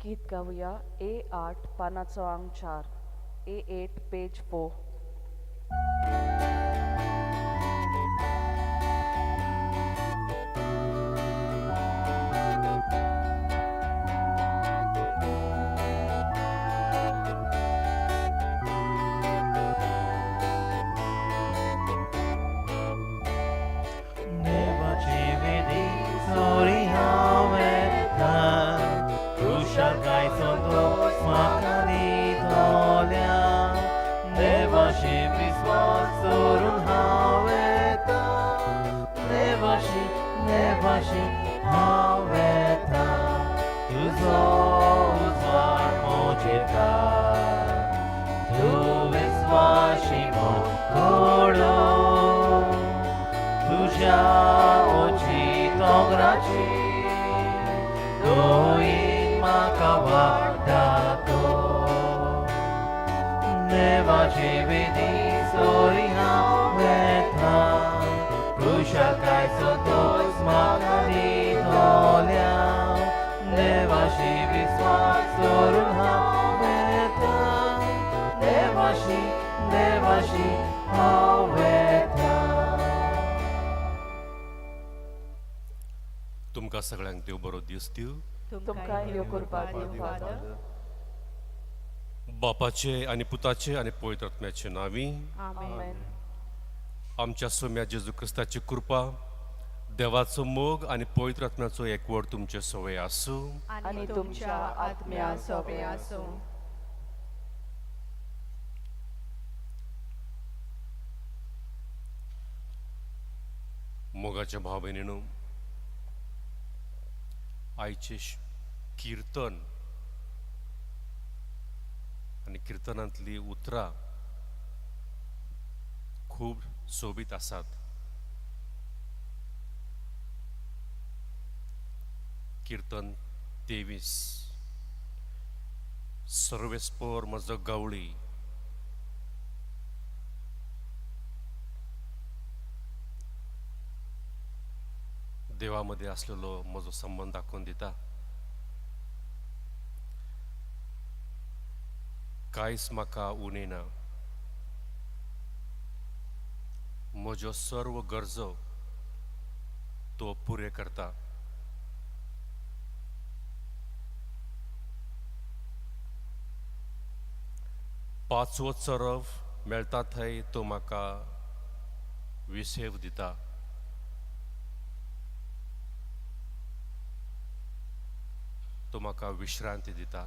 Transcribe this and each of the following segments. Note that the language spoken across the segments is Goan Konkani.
गीत गावया ए 8 पानाचो आंग 4, ए 8 पेज 4. देवाची विधी सोरी हांव येता, खुशालकाय संतोश म्हाका दितल्या. देवाशी विस्वास दवरून हांव येता, देवाशी देवाशी हांव येता. तुजो उजवाड म्हजेर घाल, तूं विस्वाशी म्हूण कळो. तुज्या उंची दोंगराची दोईन म्हाका वाट दाखय. देवाची विधी सोरी हांव येता, खुशालकाय संतोश म्हाका दितल्या. देवाशी विस्वास दवरून हांव येता, देवाशी देवाशी हांव येता. तुमकां सगळ्यांक देव बरो दीस दिवं. तुमकां देव कृपा दिवं फादर. बापाचे आनी पुताचे आनी पवित्र आत्म्याचे नांवी. आमेन. आमच्या सोम्या जेजू क्रिस्ताची कृपा, देवाचो मोग आनी पवित्र आत्म्याचो एकवट तुमचे सवय आसूं. आनी तुमच्या आत्म्या सोबे आसूं. मोगाच्या भाव भयणीनो, आयचें किर्तन आनी किर्तनांतली उतरां खूब सोबीत आसात. किर्तन 23, सर्वेस्पोर म्हजो गवळी. देवा मदें आसलेलो म्हजो संबंद दाखोवन दिता. कांयच म्हाका उणें ना, म्हज्यो सर्व गरजो तो पुरे करता. पांचवो चरव मेळटा थंय तो म्हाका विसेव दिता. तो म्हाका विश्रांती दिता.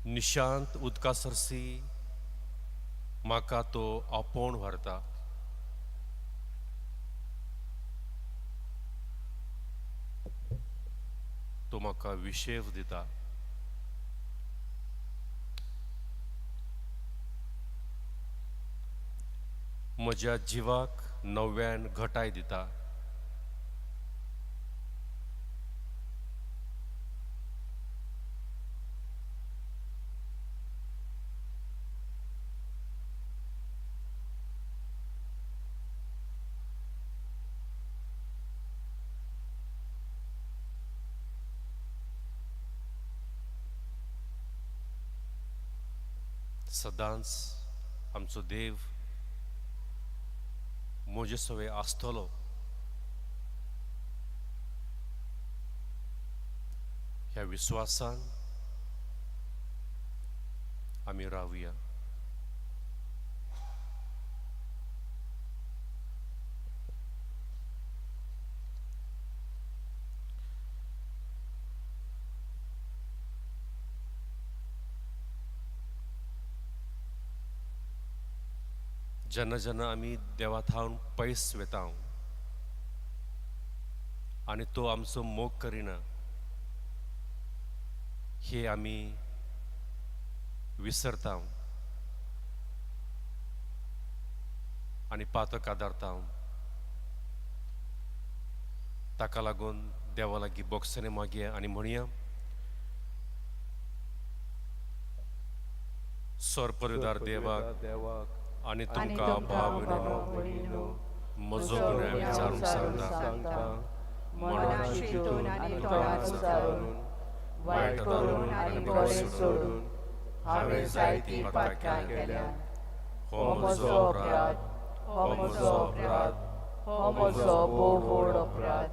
निशांत उदका सरसी म्हाका तो आपोवन व्हरता. तो म्हाका विशेव दिता. म्हज्या जिवाक नव्यान घटाय दिता. सदांच आमचो देव म्हजे सवे आसतलो. ह्या विस्वासान आमी रावया. जेन्ना जेन्ना आमी देवा थावन पयस वेता आनी तो आमचो मोग करिना हे आमी विसरता आनी पातक आदारता. ताका लागून देवा लागीं बोगसणे मागया आनी म्हणया, सरपरिदार देवाक आनी तुमकां भाव भयणीनो, म्हजो गुन्यांव विचारून सांगता. मनान चिंतून आनी तोंडान उचारून, वायट करून आनी बरें सोडून हांवें जायतीं पातकां केल्यांत. हो म्हजो अपराध, हो म्हजो अपराध, हो म्हजो भोव व्हड अपराध.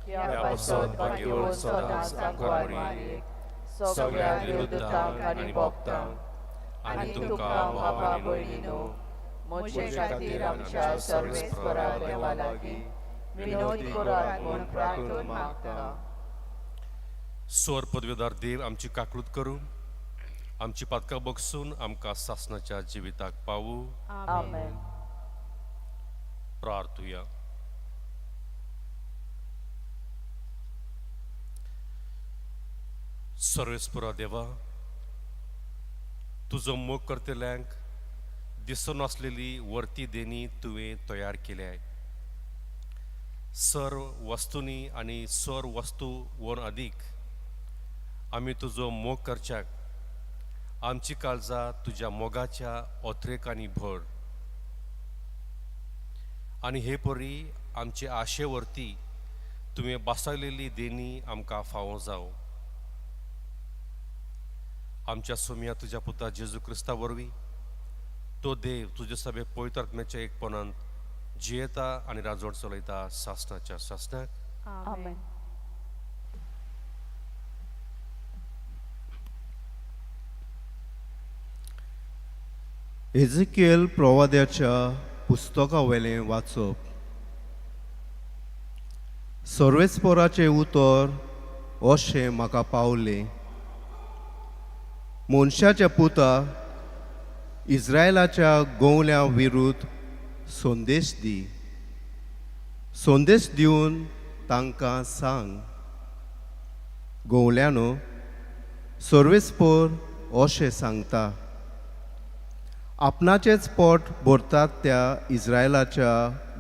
ह्या पासत भाग्यवंत सदांच आंकवार मारयेक, सगळ्या विरुद्धांक आनी भक्तांक आनी तुमकां बाबा भयणीनो म्हजे खातीर आमच्या सर्वेस्परा देवा लागीं विनोद करात म्हूण प्रार्थून मागता. स्वर पदवेदार देव आमची काकळूत करूं, आमची पातकां बगसून आमकां सासणाच्या जिविताक पावू. आमेन. प्रार्थुया. सर्वेस्परा देवा, तुजो मोग करतल्यांक दिसनासलेली वर्ती देणी तुवें तयार केल्याय. सर्व वस्तूंनी आनी सर्व वस्तू वन अदीक आमी तुजो मोग करच्याक आमची काळजां तुज्या मोगाच्या ओथरेकांनी भर आनी हे परी आमचे आशे वरती तुवें बासायलेली देणी आमकां फावो जावं. आमच्या सोम्या तुज्या पुता जेजू क्रिस्ता वरवीं तो देव तुजे सभे पवित्र आत्म्याच्या एकपणांत जियेता आनी राजवट चलयता सासणाच्या सासणाक. आमेन. एझिकियल प्रवाद्याच्या पुस्तका वयलें वाचप. सर्वेस्पराचें उतर अशें म्हाका पावलें, मनशाच्या पुता, इस्रायलाच्या गोवल्या विरुद्ध संदेश दी. संदेश दिवन तांकां सांग, गोवल्यानो, सर्वेस्पर अशें सांगता, आपणाचेंच पोट भरतात त्या इस्रायलाच्या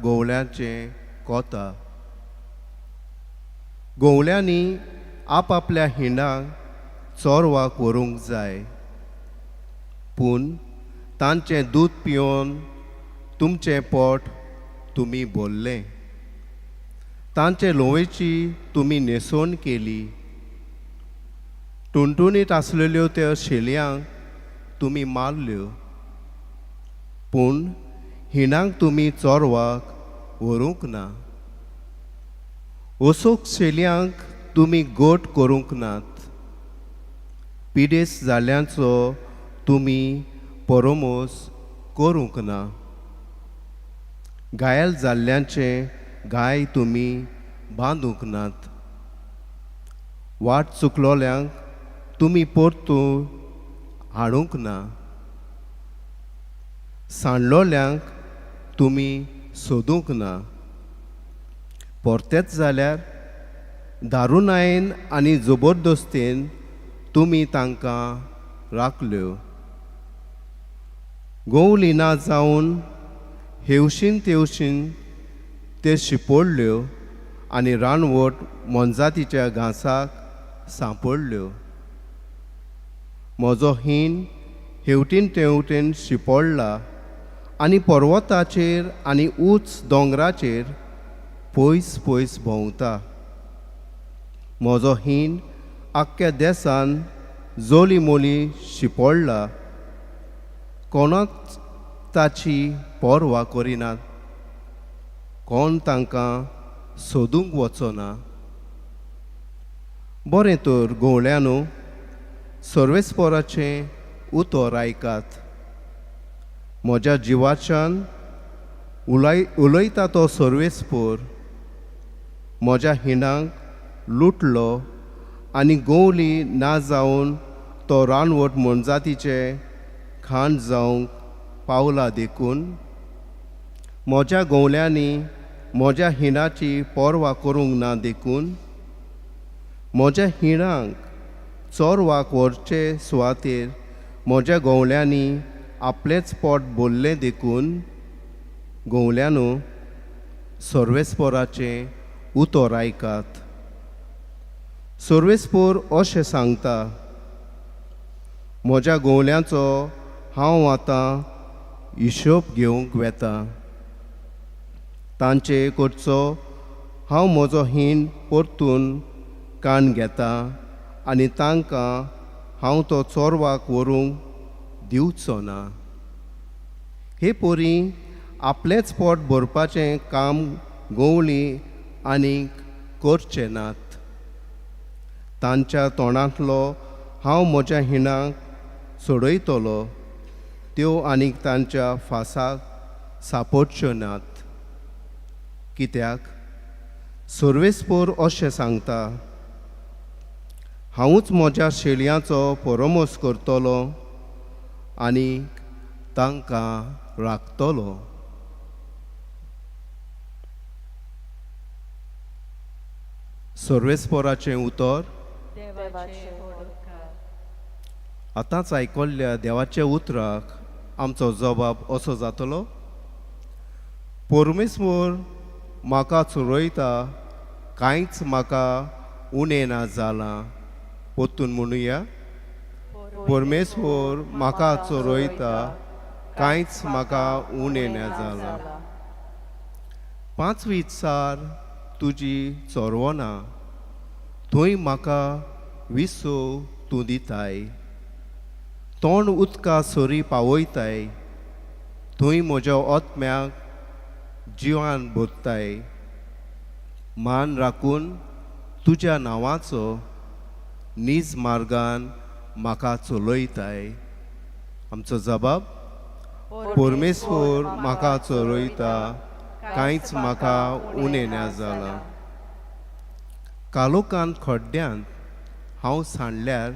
गोवल्यांचें कोता. गोवल्यांनी आपआपल्या हिंडांक चोरवाक व्हरूंक जाय, पूण तांचें दूद पिवन तुमचें पोट तुमी भरलें, तांचे ल्हंवेची तुमी न्हेसवण केली. टुणटुणीत आसलेल्यो त्या शेलयांक तुमी मारल्यो, पूण हिणांक तुमी चोरवाक व्हरूंक ना. असोक शेलयांक तुमी गोट करूंक नात, पिडेस जाल्यांचो तुमी परोमोस करूंक ना, घायल जाल्ल्यांचे घाय तुमी बांदूंक नात, वाट चुकलोल्यांक तुमी परतून हाडूंक ना, सांडलोल्यांक तुमी सोदूंक ना. परतेच जाल्यार दारुणायेन आनी जबरदस्तेन तुमी तांकां राखल्यो. गोवली ना जावन हेवशीन तेवशीन ते शिपोडल्यो आनी रानवट मोनजातीच्या घांसाक सांपडल्यो. म्हजो हीण हेवटेन तेवटेन शिपोडला आनी पर्वताचेर आनी उंच दोंगराचेर पयस पयस भोंवता. म्हजो हीण आख्ख्या देसान जोली मोली शिपोडला, कोणाच ताची पर्वा करिनात, कोण तांकां सोदूंक वचना. बरें तर गोवळ्यानो, सर्वेस्पराचें उतर आयकात. म्हज्या जिवाच्यान उलयता तो सर्वेस्पर म्हज्या हिणांक लुटलो आनी गोवली ना जावन तो रानवट मोनजातीचे खाण जावंक पावला. देखून म्हज्या गोवल्यांनी म्हज्या हिणाची पर्वा करूंक ना, देखून म्हज्या हिणांक चोरवाक व्हरचे सुवातेर म्हज्या गोवल्यांनी आपलेंच पोट भरलें. देखून गोवल्यानो, सर्वेस्पराचें उतर आयकात. सर्वेस्पर अशें सांगता, म्हज्या गोवल्यांचो हांव आतां हिशोब घेवंक वेता. तांचे कडचो हांव म्हजो हीण परतून काण घेता आनी तांकां हांव तो चोरवाक व्हरूंक दिवचो ना. हे पोरी आपलेंच पोट भरपाचें काम गवळी आनीक करचे नात. तांच्या तोंडांतलो हांव म्हज्या हिणाक सोडयतलो, त्यो आनीक तांच्या फासाक सापडच्यो नात. कित्याक सर्वेस्पोर अशें सांगता, हांवूच म्हज्या शेळयांचो परोमोस करतलो आनी तांकां राखतलो. सर्वेस्पोराचें उतर. आतांच आयकल्ल्या देवाच्या उतराक आमचो जबाब असो जातलो. परमेश्वर म्हाका चोरयता, कांयच म्हाका उणें ना जालां. परतून म्हणुया, परमेश्वर म्हाका चोरयता, कांयच म्हाका उणें ना जालां. पांचवी चार तुजी चोरवना, थंय म्हाका विसव तूं दिताय. तोंड उदका सरी पावयताय, थंय म्हज्या आत्म्याक जिवान भरताय. मान राखून तुज्या नांवाचो नीज मार्गान म्हाका चलयताय. आमचो जबाब, परमेश्वर म्हाका चलयता, कांयच म्हाका उणें ना जालां. कालोकांत खड्ड्यांत हांव सांडल्यार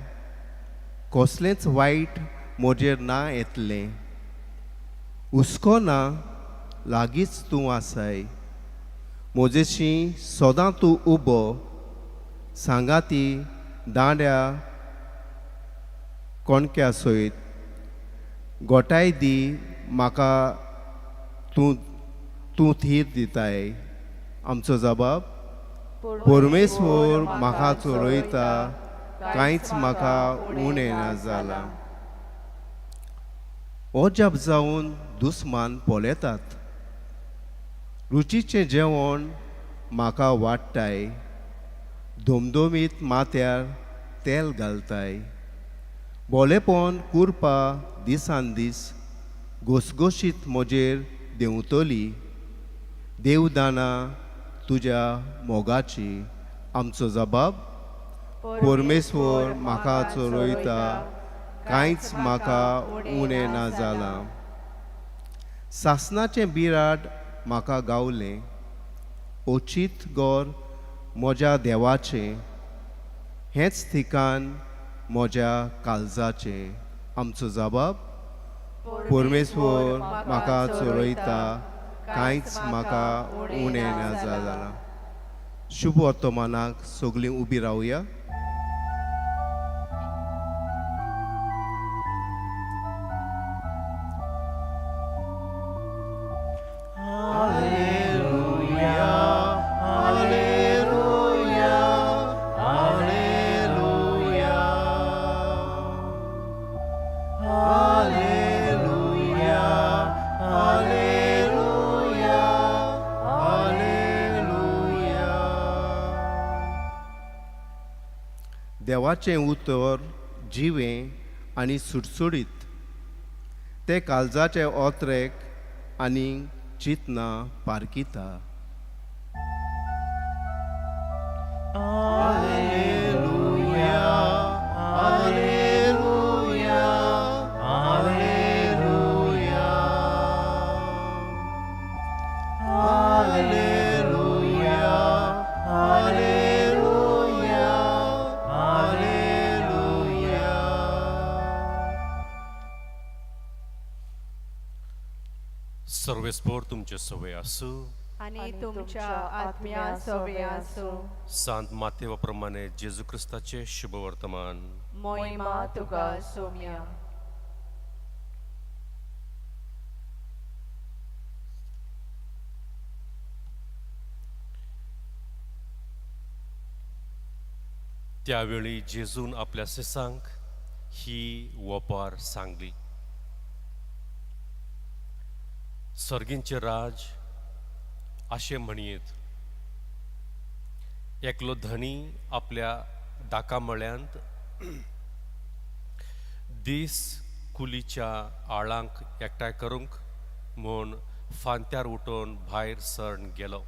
कसलेंच वायट म्हजेर ना येतलें. हुस्को ना, लागींच तूं आसाय. म्हजेशी सदां तूं उबो, सांगाती दांड्या कोणक्या सयत. गोठाय दी म्हाका तूं तूं थीर दिताय. आमचो जबाब, परमेश्वर म्हाका चोरयता, कांयच म्हाका उणें ना जालां. अजाप जावन दुस्मान पळयतात, रुचीचें जेवण म्हाका वाडटाय. धमधमीत माथ्यार तेल घालताय. बोलेपण कुरपा दिसान दीस घोसघोशीत म्हजेर देंवतली. देवदाना तुज्या मोगाची. आमचो जबाब, परमेश्वर म्हाका चोरयता, कांयच म्हाका उणें ना जालां. सासनाचें बिराड म्हाका गावलें, ओचीत गोर म्हज्या देवाचें, हेंच ठिकाण म्हज्या काळजाचें. आमचो जबाब, परमेश्वर म्हाका चोरयता, कांयच म्हाका उणें ना जालां. शुभ वर्तमानाक सगळीं उबी रावया. देवाचें उतर जिवें आनी सुडसुडीत, तें काळजाचे ओत्रेक आनी चिंतना पारखिता. सर्वेस्पोर तुमचे सवय आसूं आनी तुमच्या आत्म्या सवय आसूं. सांत मातेवा प्रमाणे जेजू क्रिस्ताचे शुभ वर्तमान. मोहिमा तुका सोम्या. त्यावेळी जेजून आपल्या शिसांक ही वपार सांगली. सर्गींचे राज अशें म्हणयेत, एकलो धनी आपल्या दाका मळ्यांत दीस कुलीच्या आळांक एकठांय करूंक म्हूण फांत्यार उठोवन भायर सरण गेलो.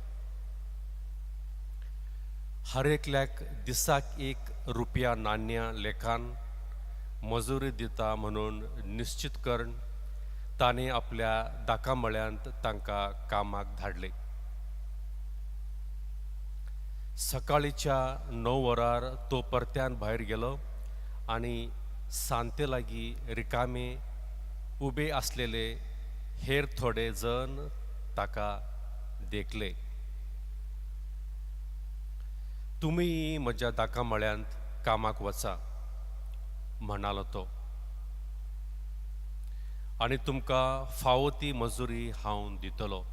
हर एकल्याक दिसाक एक रुपया नाण्या लेखान मजुरी दिता म्हणून निश्चित करून ताणें आपल्या दाका मळ्यांत तांकां कामाक धाडले. सकाळीच्या 9 वरार तो परत्यान भायर गेलो आनी सांते लागीं रिकामे उबे आसलेले हेर थोडे जण ताका देखले. तुमी म्हज्या दाका मळ्यांत कामाक वचा म्हणालो तो, आनी तुमकां फावो ती मजुरी हांव दितलो.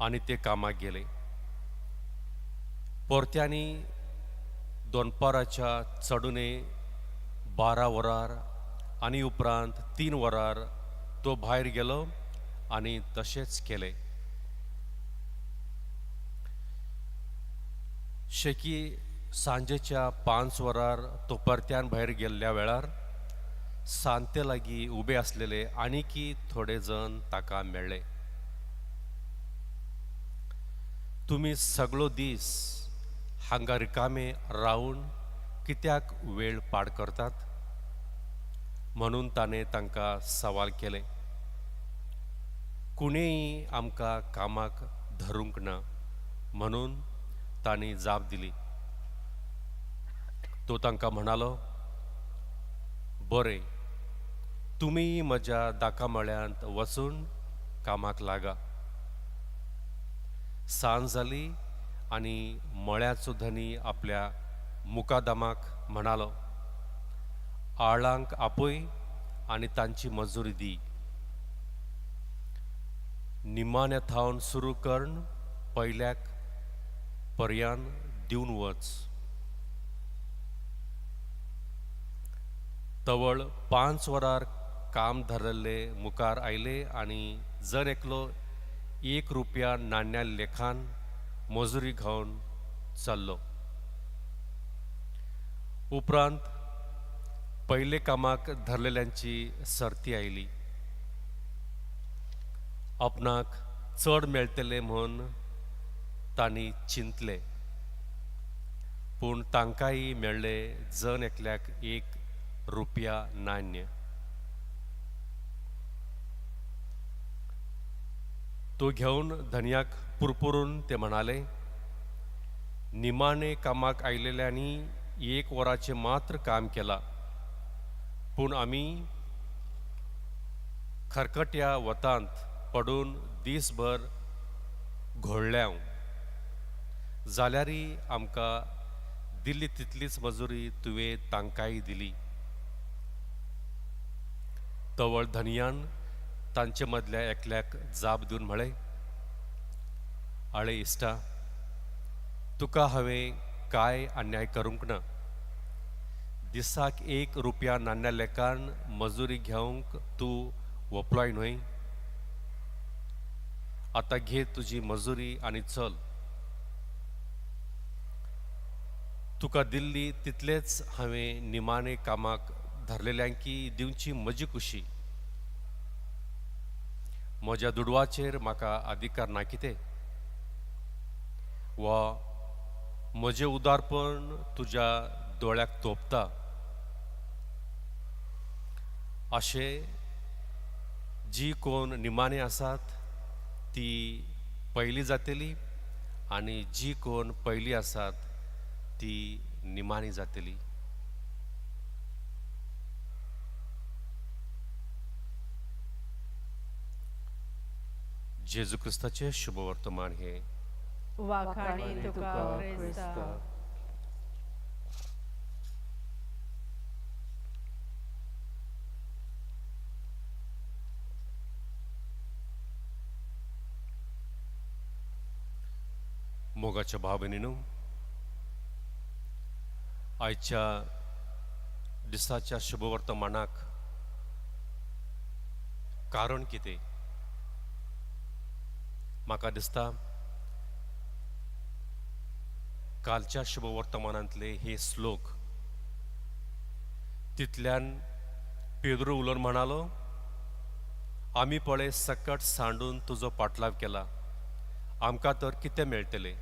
आनी ते कामाक गेले. परत्यांनी दनपाराच्या चडुने 12 वरार आनी उपरांत 3 वरार तो भायर गेलो आनी तशेंच केलें. शेकी सांजेच्या 5 वरार तो परत्यान भायर गेल्ल्या वेळार सांते लागीं उबे आसलेले आनीकी थोडे जण ताका मेळ्ळे. तुमी सगळो दीस हांगा रिकामे रावन कित्याक वेळ पाड करतात म्हणून ताणें तांकां सवाल केलें. कोणेय आमकां कामाक धरूंक ना म्हणून तांणी जाप दिली. तो तांकां म्हणालो, बरें, तुमी म्हज्या दाका मळ्यांत वचून कामाक लागा. सांज जाली आनी मळ्याचो धनी आपल्या मुकादमाक म्हणालो, आळांक आपय आनी तांची मजुरी दी. निमाण्या थावन सुरू करून पयल्याक पर्यान दिवन वच. तवळ 5 वरार काम धरलेले मुखार आयले आनी जर एकलो 1 रुपया नाण्या लेखान मजुरी घेवन चल्लो. उपरांत पयले कामाक धरलेल्यांची सर्ती आयली. आपणाक चड मेळटले म्हूण तांणी चिंतले, पूण तांकांय मेळ्ळे जण एकल्याक 1 रुपया नाण्य. तो घेवन धनयाक पुरपुरून ते म्हणाले, निमाणे कामाक आयलेल्यांनी 1 वराचें मात्र काम केलां, पूण आमी खरकट्या वतांत पडून दीसभर घोळ्ळ्यांव, जाल्यारय आमकां दिल्ली तितलीच मजुरी तुवें तांकांय दिली. तवळ धनयान तांचे मदल्या एकल्याक जाप दिवन म्हळें, आळे इश्टा, तुका हांवें कांय अन्याय करूंक ना. दिसाक 1 रुपया नाण्या लेखान मजुरी घेवंक तूं वपलोय न्हय? आतां घे तुजी मजुरी आनी चल. तुका दिल्ली तितलेच हांवें निमाणे कामाक धरलेल्यांकी दिवची म्हजी खुशी. म्हज्या दुडवाचेर म्हाका अधिकार ना कितें? वा म्हजें उदारपण तुज्या दोळ्याक तोपता? अशें जी कोण निमाणे आसात ती पयली जातली आनी जी कोण पयली आसात ती निमाणी जातली. जेजू क्रिस्ताचें शुभवर्तमान हे. वाखाणी तुका क्रिस्ता. मोगाच्या भाव भयणीनो, आयच्या दिसाच्या शुभवर्तमानाक कारण कितें? म्हाका दिसता कालच्या शुभवर्तमानांतले हे श्लोक. तितल्यान पेद्रू उलोवन म्हणालो, आमी पळय सकट सांडून तुजो पाटलाव केला, आमकां तर कितें मेळटलें?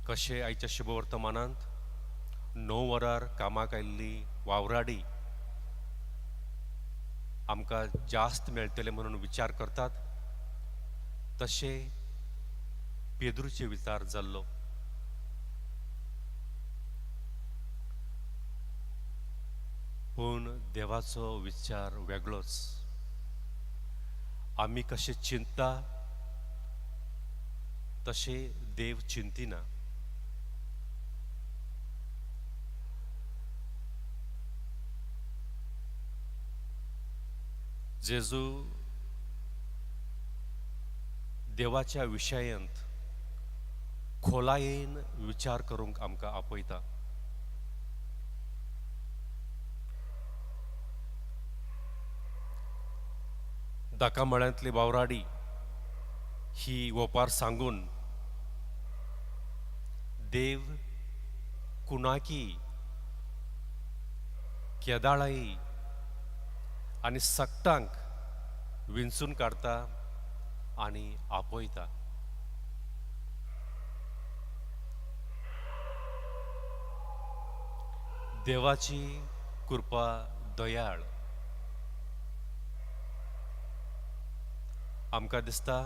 कशें आयच्या शुभवर्तमानांत 9 वरार कामाक आयिल्ली वावराडी आमकां जास्त मेळटलें म्हणून विचार करतात, तशें पेद्रूचे विचार जाल्लो. पूण देवाचो विचार वेगळोच. आमी कशें चिंता तशें देव चिंतिना. जेजू देवाच्या विशयांत खोलायेन विचार करूंक आमकां आपयता. दाकामळ्यांतली वावराडी ही ओपार सांगून देव कुणाकी केदाळाई आनी सक्तांक विंचून काडता आनी आपयता. देवाची कृपा दयाळ. आमकां दिसता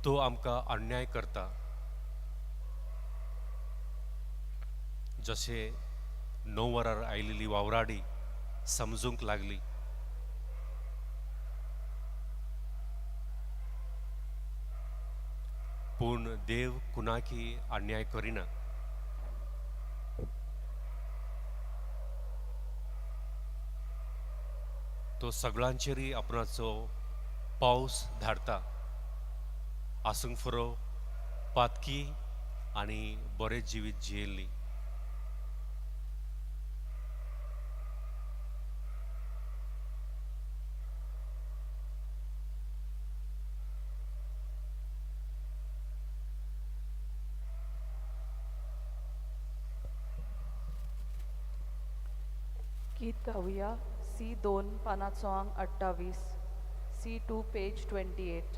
तो आमकां अन्याय करता, जशें 9 वरार आयिल्ली वावराडी समजूंक लागली. पूण देव कुणाकी अन्याय करिना. तो सगळ्यांचेरय आपणाचो पावस धाडता, आसूंक फुरो पातकी आनी बरें जिवीत जियेल्ली. गीत गावया C2 पानाचो आंग 28, C2 page 28.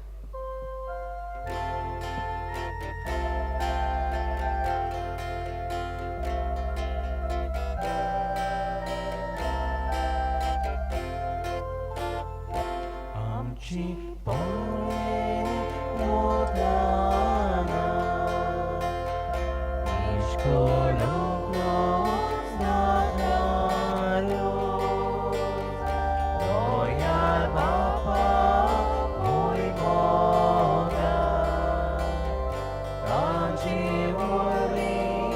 आमची पोळेनी मोगाना इश्कोलंक नादारो दयाळ बापा होय मोगा तांचे वरवीं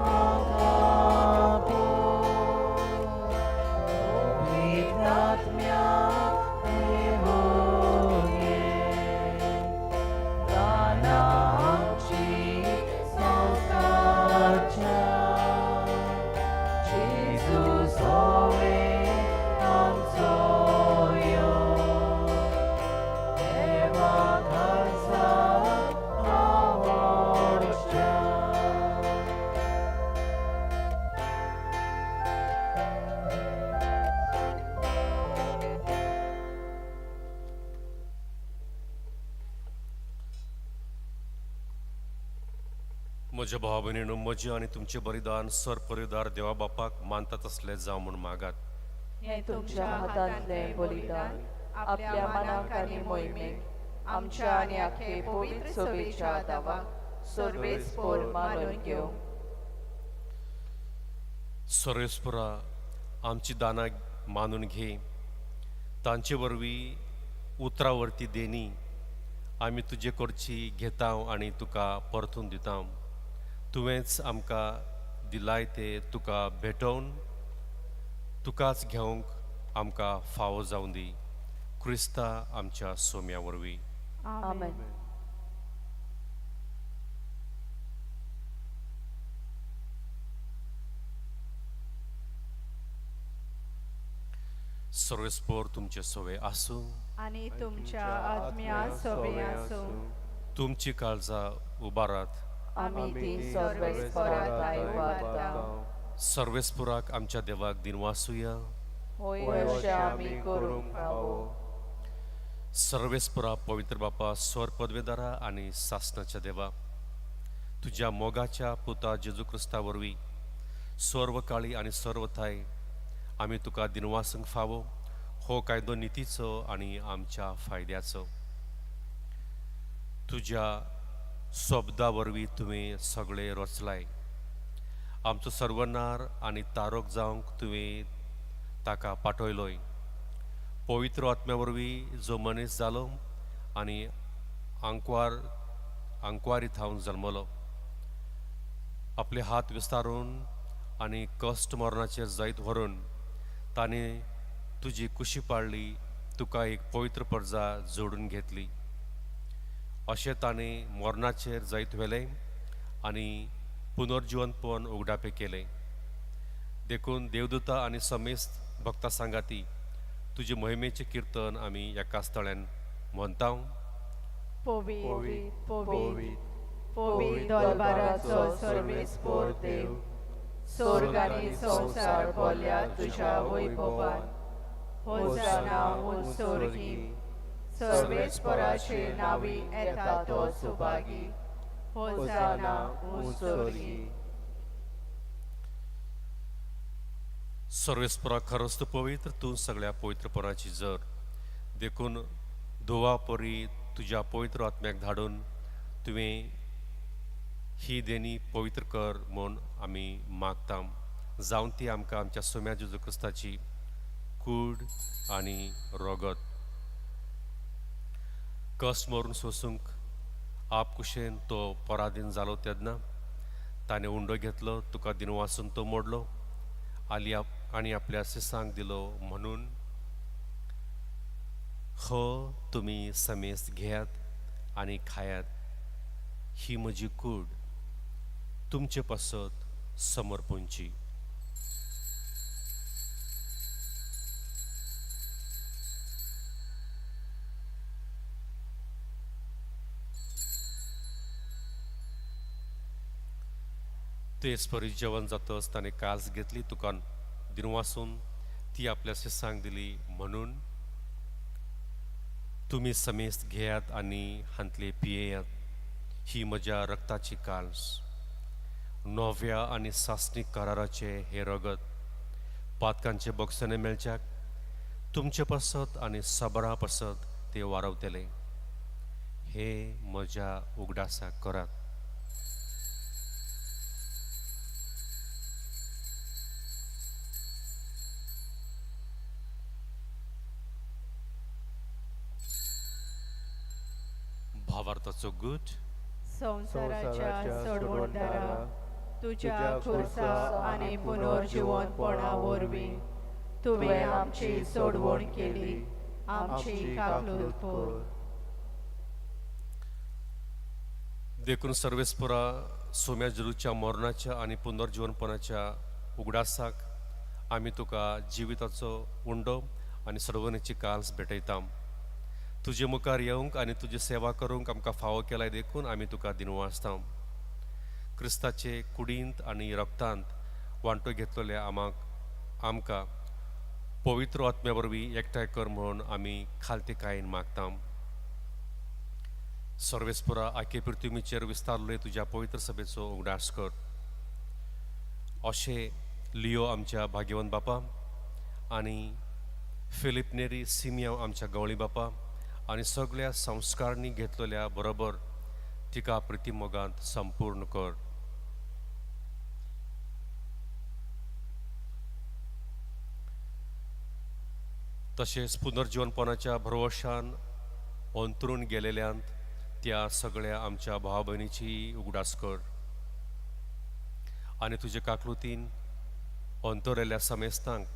आमकां पवित्र आत्म्या देवोगे दानां आमची संस्कारच्या जेजू सोवे आमचो यो देवा खासा आवडच्या. म्हज्या भावा भयणीनो, म्हजें आनी तुमचें बलिदान सर परिदार देवा बापाक मानता तसलें जावं म्हूण मागात. हें तुमच्या हातांतलें बलिदान आपल्या मनाक आनी मोहिमेक आमच्या आनी आखे पवित्र सभेच्या दावाक सर्वेस पोर मानून घेवं. सर्वेस्परा आमची दानां मानून घे, तांचे वरवीं उतरां वरती देणी आमी तुजे कडची घेता आनी तुका परतून दिता. तुवेंच आमकां दिलाय ते तुका भेटोवन तुकाच घेवंक आमकां फावो जावं दी, क्रिस्ता आमच्या सोम्या वरवीं. आमेन. सर्वेस्पोर तुमचे सोवे आसूं आनी तुमच्या आत्म्या सोबे आसूं. तुमची काळजां उबारात. आमी ती सर्वेस्परा थांय उबारता. सर्वेस्पुराक आमच्या देवाक दिनवासुया. होय, अशें आमी करूंक फावो. सर्वेस्पुरा, पवित्र बापा, स्वर पदवेदारा आनी सासणाच्या देवा, तुज्या मोगाच्या पुता जेजू क्रिस्ता वरवीं सर्व काळी आनी सर्व थाय आमी तुका दिनवासूंक फावो. हो कायदो नितीचो आनी आमच्या फायद्याचो. तुज्या शब्दा वरवीं तुवें सगळें रचलाय. आमचो सर्वनार आनी तारक जावंक तुवें ताका पाठयलोय. पवित्र आत्म्या वरवीं जो मनीस जालो आनी आंकवारी थावन जल्मलो, आपले हात विस्तारून आनी कश्ट मरणाचेर जैत व्हरून ताणें तुजी कुशी पाळ्ळी, तुका एक पवित्र प्रजा जोडून घेतली. अशें ताणें मरणाचेर जैत व्हेलें आनी पुनर्जिवनपण उगडापें केलें. देखून देवदूता आनी समेस्त भक्ता सांगाती तुजे मोहिमेचें किर्तन आमी एका स्थळ्यान म्हणटा. पवित्र, पवित्र, पवित्र दरबाराचो सर्वेस्पोर देव, स्वर्ग आनी संवसार भरल्या तुज्या वैभवान. होजाना उंच स्वर्गी. सर्वेस्पराचे नांवी येता तो सुभागी. होजाना उंच स्वर्गी. सर्वेस्परा, खरोच तूं पवित्र, तूं सगळ्या पवित्रपणाची जर. देखून धुवा परी तुज्या पवित्र आत्म्याक धाडून तुवें ही देणी पवित्र कर म्हूण आमी मागता, जावन ती आमकां आमच्या सोम्या जेजू क्रिस्ताची कूड आनी रोगत. कस मरून सोसूंक आपकुशेन तो पराधीन जालो तेन्ना ताणें उंडो घेतलो, तुका दिनवासून तो मोडलो आली आनी आपल्या सिसांक दिलो म्हणून, हो तुमी समेस्त घेयात आनी खायात, ही म्हजी कूड तुमचे पासत समर्पणची. तेच परी जेवण जातच ताणें कास घेतली, तुका दिनवासून ती आपल्या शिसांक दिली म्हणून, तुमी समेस्त घेयात आनी हांतले पियेयात, ही म्हज्या रक्ताची काल्स, नव्या आनी सासणीक कराराचें हें रगत पातकांचे बक्षाने मेळच्याक तुमचे पासत आनी सबरा पासत ते वारवतले. हे म्हज्या उगडासाक करात. भावार्थाचो गूट. संवसाराच्या सोडवणदारा, तुज्या खुर्सा आनी पुनर्जिवनपणा वरवीं तुवें आमची सोडवण केली, आमची काकलूत कर. देखून सर्वेस्परा, सोम्या जेजूच्या मरणाच्या आनी पुनर्जिवनपणाच्या उगडासाक आमी तुका जिविताचो उंडो आनी सर्वनेची काल्स भेटयता. तुजे मुखार येवंक आनी तुजी सेवा करूंक आमकां फावो केलाय देखून आमी तुका दिनवासता. क्रिस्ताचे कुडींत आनी रक्तांत वांटो घेतलेल्या आमकां पवित्र आत्म्या वरवीं एकठांय कर म्हूण आमी खालतीकायेन मागता. सर्वेस्परा, आखे पृथ्वीचेर विस्तारले तुज्या पवित्र सभेचो उगडास कर. अशें लियो आमच्या भाग्यवंत बापा आनी फिलीप नेरी सिमियांव आमच्या गवळी बापा आनी सगळ्या संस्कारणी घेतलेल्या बरोबर तिका प्रितीमोगांत संपूर्ण कर. तशेंच पुनर्जिवनपणाच्या भरवशान अंतरून गेलेल्यांत त्या सगळ्या आमच्या भाव भयणीची उगडास कर आनी तुजे काकलुतीन अंतरलेल्या समेस्तांक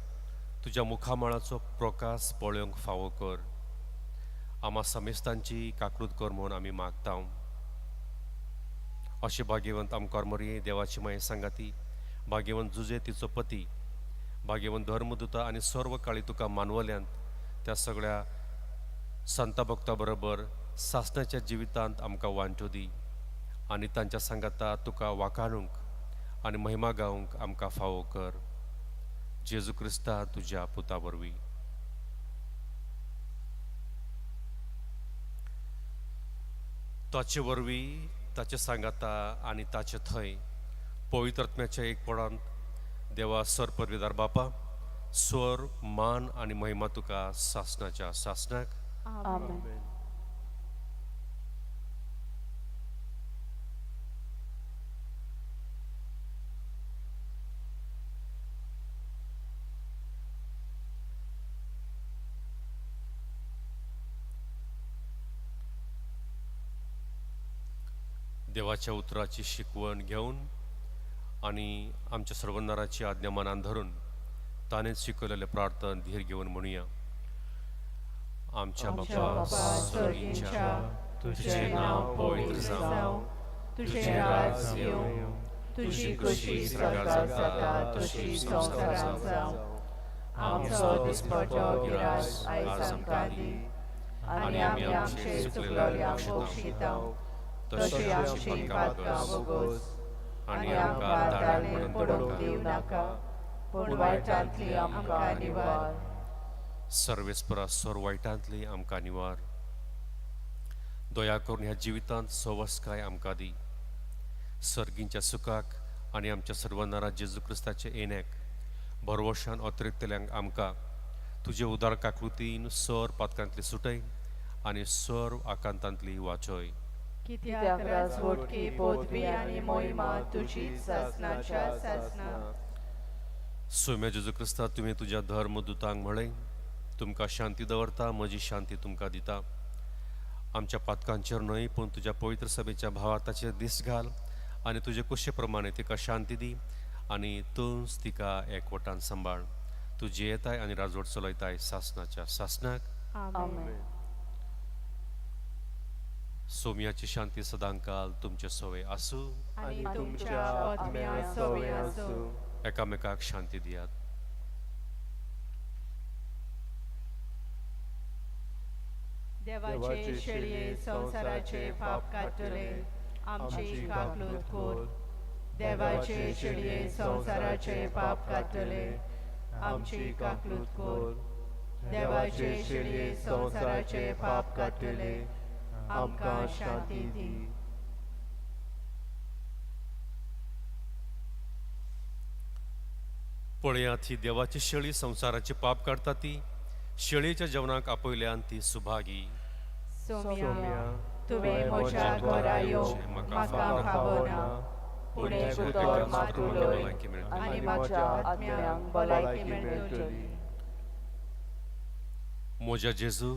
तुज्या मुखामळाचो प्रकाश पळोवंक फावो कर. आमा समेस्तांची काकलूत कर म्हूण आमी मागता. अशें भाग्यवंत आमकां मरये देवाची माये सांगाती, भाग्यवंत जुजे तिचो पती, भाग्यवंत धर्मदूता आनी सर्व काळी तुका मानवल्यांत त्या सगळ्या संता भक्ता बरोबर सासणाच्या जिवितांत आमकां वांटो दी आनी तांच्या सांगाता तुका वाखाणूंक आनी महिमा गावंक आमकां फावो कर. जेजू क्रिस्ता तुज्या पुता वरवीं. ताचे वरवीं, ताचे सांगाता आनी ताचे थंय पवित्र आत्म्याच्या एकपणांत देवा सर परवेदार बापा, स्वर मान आनी महिमा तुका सासणाच्या सासणाक. आमेन. देवाच्या उतराची शिकवण घेवन आनी आमच्या सर्वनाराची आज्ञा मनान धरून ताणें शिकवलेलें प्रार्थन धीर घेवन म्हणुया. आमच्या बापा स्वर्गींच्या, तुझें नांव पवित्र जावं, तुझें राज येवं, तुजी खुशी स्वर्गात जाता तशी संवसारांत जावं. आमचो दिसपट्टो गिरास आयज आमकां दी आनी आमी आमचे चुकलोल्यांक बक्षिता तशी आमची पातकां वगोस आनी आमकां ताळेर पडूंक दिवं नाका, पूण वायटांतली आमकां निवार. सर्वेस्परा सोर वायटांतली आमकां निवार. दया करून ह्या जिवितांत सवस्काय आमकां दी. सर्गींच्या सुखाक आनी आमच्या सर्वनारा जेजू क्रिस्ताच्या येण्याक भरवशान अतिरिक्तल्यांक आमकां तुजे उदार काकृतीन सर पातकांतली सुटय आनी सर आकांतांतली वाचय. कित्याक राजवटकी पदवी आनी मोहिमा तुजी सासणाच्या सासणा. सोम्या जेजू क्रिस्ता, तुवें तुज्या धर्म दुतांक म्हळें, तुमकां शांती दवरता, म्हजी शांती तुमकां दिता. आमच्या पातकांचेर न्हय पूण तुज्या पवित्र सभेच्या भावार्थाचेर दीस घाल आनी तुजे कुशे प्रमाणे तिका शांती दी आनी तूंच तिका एकवटान सांबाळ. तूं जियेताय आनी राजवट चलयताय सासणाच्या सासणाक. आमेन. सोम्याची शांती सदांकाल तुमचे सवे आसूं आनी तुमच्या आत्म्या सवे आसूं. एकामेकाक शांती दियात. देवाचे शेळये संवसाराचे पाप काडटले, आमची काकलूत कर. देवाचे शेळये संवसाराचे पाप काडटले, आमची काकलूत कर. देवाचे शेळये संवसाराचे पाप काडटले, आमकां शांती दी. पळयात, ही देवाची शेळी संवसाराचे पाप काडटा ती शेळयेच्या जेवणाक आपयल्यान ती सुभागी. सोम्या, तुवें म्हज्या घरा यो, म्हाका फावो ना, पूण एक उतर मात उलय आनी म्हज्या आत्म्याक भलायकी मेळटली. म्हज्या जेजू,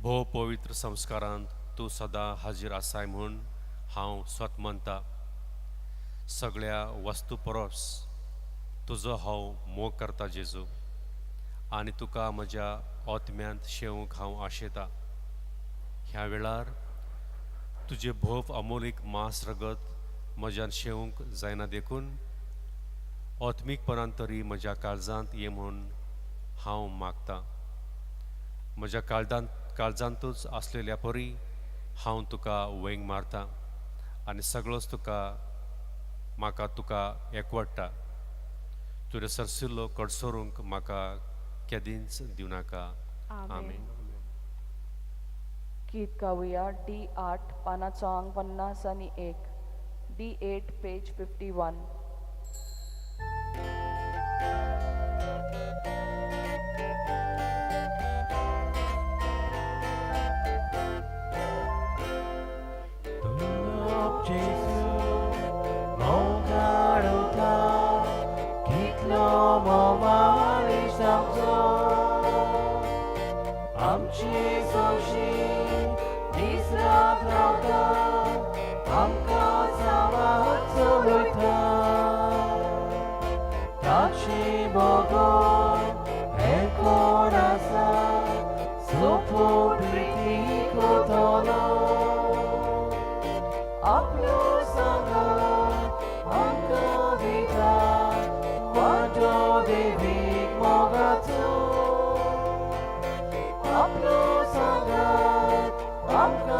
भोव पवित्र संस्कारांत तूं सदां हाजीर आसाय म्हूण हांव स्वत मानता. सगळ्या वस्तू परस तुजो हांव मोग करता जेजू, आनी तुका म्हज्या आत्म्यांत शेवंक हांव आशेता. ह्या वेळार तुजें भोव अमोलीक मांस रगत म्हज्यान शेवंक जायना देखून आत्मीकपणान तरी म्हज्या काळजांत ये म्हूण हांव मागता. म्हज्या काळजांतूच आसलेल्या परी हांव तुका वेंग मारता आनी सगळोच तुका म्हाका तुका एकवडटा. तुवें सरसिल्लो कडसरूंक म्हाका केदींच दिवं नाका. आमेन. गीत गावया डी 8 पानाचो आंग 50 आनी 1, डी 8 पेज 51. आमची सोशी दीस रात रावता, आमकां सांबाळ चलयता. ताची बगर हें कोण आसा, सोंपून प्रिती करतलो. आपलो सांगात आमकां दिता, वांटो देवीक मोगाचो. आपलो सांगात आमकां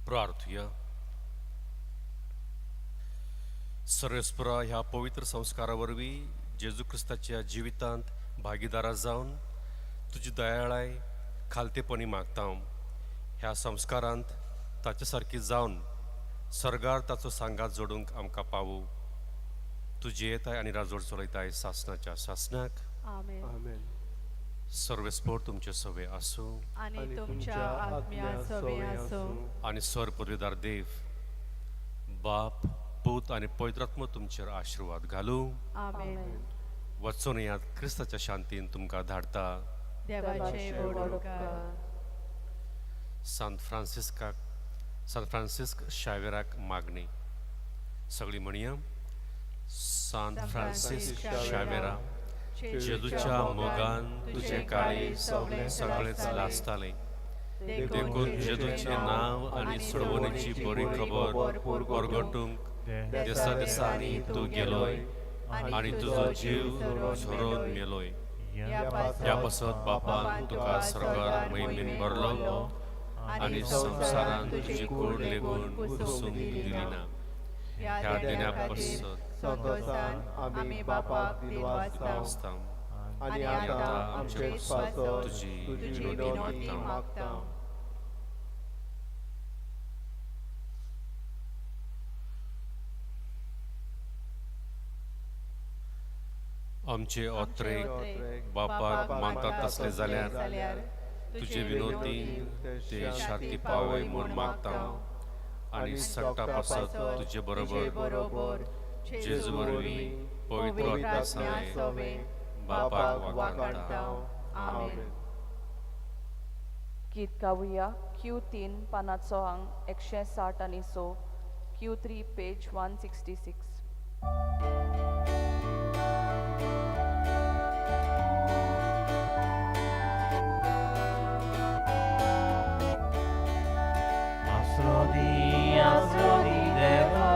प्रार्थुया. सर्वेस्परा ह्या पवित्र संस्कारा वरवीं जेजू क्रिस्ताच्या जिवितांत भागीदारा जावन तुजी दयाळाय खालतेपणी मागता. ह्या संस्कारांत ताचे सारकी जावन सर्गार ताचो सांगात जोडूंक आमकां पावू. तूं जियेताय आनी राजवट चलयताय सासनाच्या सासनाक. आमेन. आमेन. सर्वेस्पोर तुमचे सवे आसूं आनी तुमच्या आत्म्या सवे आसूं. आनी स्वर पदवीदार देव बाप, पूत आनी पवित्रात्म तुमचेर आशिर्वाद घालूं. आमेन. वचून यात, क्रिस्ताच्या शांतीन तुमकां धाडटा. देवाचे व्हड उपकार. सांत फ्रांसिस्काक, सांत फ्रांसिस्क शावेराक मागणी. सगळी म्हणया. सांत फ्रांसिस्क शावेरा, जेजूच्या मोगान तुजें काळीज सगळेंच लासतालें, देखून जेजूचें नांव आनी सोडवणेची बरी खबर परगटूंक देसा देसांनी तूं गेलोय आनी तुजो जीव झरोवन मेलोय. ह्या पासत बापान तुका सर्गार महिमेन भरलो आनी संवसारान तुजी कूड लेगून पुसूंक दिली ना. ह्या देण्या पासत संतोसान आमी बापाक दिनवासता आसता आनी आतां आमचे पासत तुजी तुजी विनवणी विनवणी मागता. मागता. आमचे ओत्रे बापाक मानतात तसले जाल्यार तुजे विनोदी ते शांती पावय म्हूण मागता आनी सगटा पासत तुजे बरोबर जेजू वरवीं पवित्र आत्म्या सवें बापाक वाखाणता. आमेन. गीत गावया क्यू 3, पानाचो आंग 166, Q3, page 166. आसरो दी, आसरो दी देवा,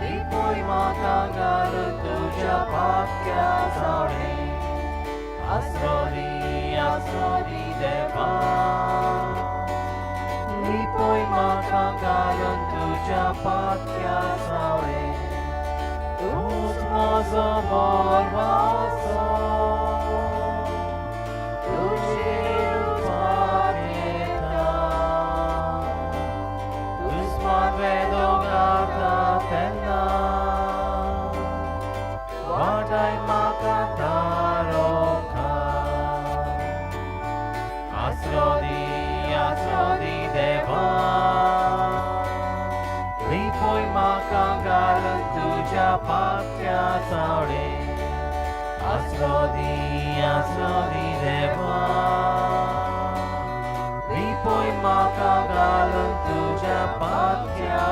लिपय म्हाका घालून तुज्या पाक्या सावळे. आसरो दी, आसरो दी देवा, लिपय म्हाका घालून तुज्या पाक्या सावळे. तूंच म्हजो भरवंसो, तुजेर उपाट येता. दुस्मान वेदो घालता तेन्ना वाटाय म्हाका तारोखा. आसरो दी, आसरो दी देवा, लिपय म्हाका घालून तुज्या पाक्या सावळे. आसरो दी, आसरो दी देवा, लिपय म्हाका घालून तुज्या पाक्या